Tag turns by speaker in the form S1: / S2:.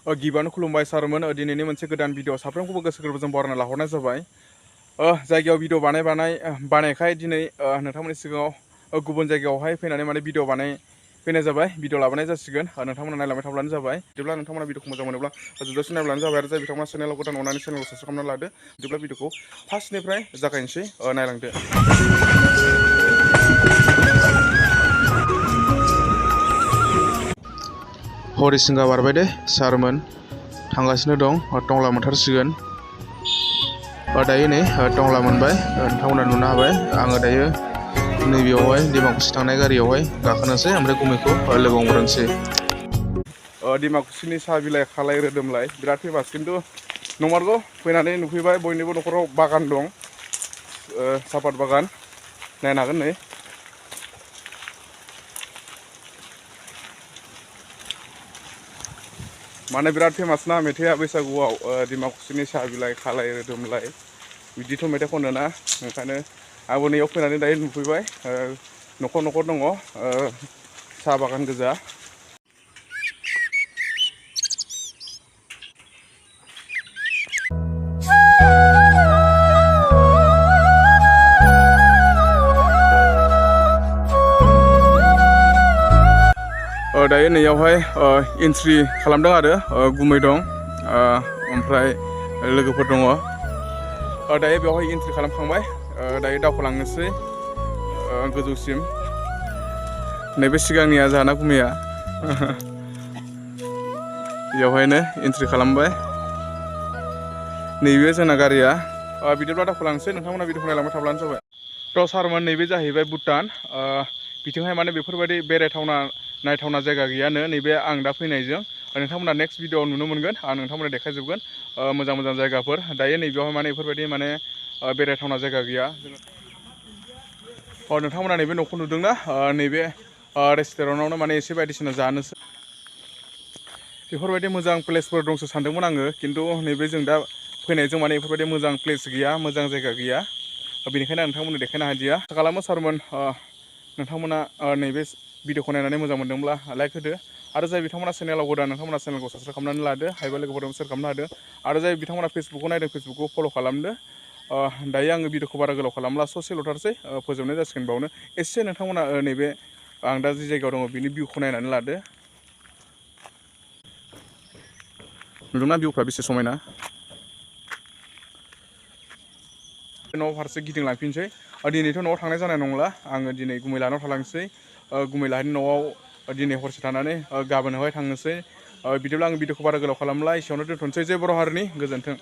S1: गिबियावनो खुलुमबाय सारमोन। दिनैनि मोनसे गोदान भिडिअ साफ्रोमखौबो गोसो गोरबोजों बरायना लाहरनाय जाबाय। जायगायाव भिडिअ बानायखाय दिनै नोंथांमोननि सिगाङाव गुबुन जायगायावहाय फैनानै माने भिडिअ फैनाय जाबाय। भिडिअ लाबोनाय जासिगोन। नोंथांमोना नायलांबाय थाब्लानो जाबाय। बिदिब्ला नोंथांमोना भिडिअखौ मोजां मोनोब्ला जोबजासिम नायब्लानो जाबाय। आरो जाय बिथांमोना चेनेलाव गोदान अननानै चेनेलखौ साबस्क्राइब खालामना लादो। बिदिब्ला भिडिअखौ फार्स्टनिफ्राय जागायनोसै, नायलांदो। हरिसिंगा बारबाय दे सारमोन, थांगासिनो दं। टंला मोनथारसिगोन। दायो नै टंला मोनबाय, नोंथांमोना नुनो हाबाय। आङो दायो नैबेयावहाय डिमाकुसि थांनाय गारियावहाय गाखोनोसै, ओमफ्राय गुमैखौ लोगो हमग्रोनोसै। डिमाकुसिनि साहा बिलाइ खालाय रोदोमलाय बिराद फेमास, खिन्थु नंमारगौ फैनानै नुफैबाय बयनिबो न'खराव बागान दं, सापात बागान। नायनो हागोन नै। माने बिराद फेमास ना मेथाइआ बैसागुआव, डिमाकुसिनि साहा बिलाइ खालाय रोदोमलाय बिदिथ' मेथाइ खनो ना। ओंखायनो आंबो नैयाव फैनानै दायो नुफैबाय। न'खर न'खर दङ साहा बागान गोजा। दायो नैयावहाय एन्ट्रि खालामदों आरो गुमै दं, ओमफ्राय लोगोफोर दङ। दायो बेवहाय एन्ट्रि खालामखांबाय। दायो दावखोलांनोसै गोजौसिम। नैबे सिगांनिया जाना गुमैया बेवहायनो एन्ट्रि खालामबाय। नैबे जोंना गारिया। बिदिब्ला दावखोलांनोसै, नोंथांमोना भिडिअखौ नायलांबाय थाब्लानो जाबाय। थ' सारमोन, नैबे जाहैबाय भुटान। बिथिंहाय माने बेफोरबायदि बेरायथावना नायथावना जायगा गैयानो नैबे आं दा फैनायजों। नोंथांमोना नेक्स्ट भिडिअआव नुनो मोनगोन, आं नोंथांमोना देखायजोबगोन मोजां मोजां जायगाफोर। दायो नैबेयावहाय माने बेफोरबायदि माने बेरायथावना जायगा गैया। नोंथांमोना नैबे न'खौ नुदोंना? नैबे रेस्टुरेन्टआवनो माने एसे बायदिसिना जानोसै। बेफोरबायदि मोजां प्लेसफोर दंसो सानदोंमोन आङो, खिन्थु नैबे जों दा फैनायजों माने बेफोरबायदि मोजां प्लेस गैया, मोजां जायगा गैया। बेनिखायनो आं नोंथांमोननो देखायनो हादिया। आसा खालामो सारमोन नोंथांमोना नैबे भिडिअखौ नायनानै मोजां मोनदोंब्ला लाइक होदो। आरो जाय बिथांमोना चेनेलाव गोदान, नोंथांमोना चेनेलखौ साबस्क्राइब खालामनानै लादो। हायोबा लोगोफोरजों शेयार खालामनो हादो। आरो जाय बिथांमोना फेसबुकखौ नायदों, फेसबुकखौ फल' खालामदो। दायो आङो भिडिअखौ बारा गोलाव खालामला, ससेल'थारसै, फोजोबनाय जासिगोन बावनो। एसे नोंथांमोना नैबे आं दा जि जायगायाव दङ बिनि भिउखौ नायनानै लादो। नुदोंना भिउफ्रा बेसे समायना? न' फारसे गिदिंलांफिनसै। दिनैथ' न'आव थांनाय जानाय नंला, आङो दिनै गुमै लाहानाव थालांसै। गुमै लाहानि न'आव दिनै हरसे थानानै गाबोनहाय थांनोसै। बिदिब्ला आं भिडिअखौ बारा गोलाव खालामला, एसेयावनो दोनथ'नोसै। जय बर' हारिनि गोजोन्थों।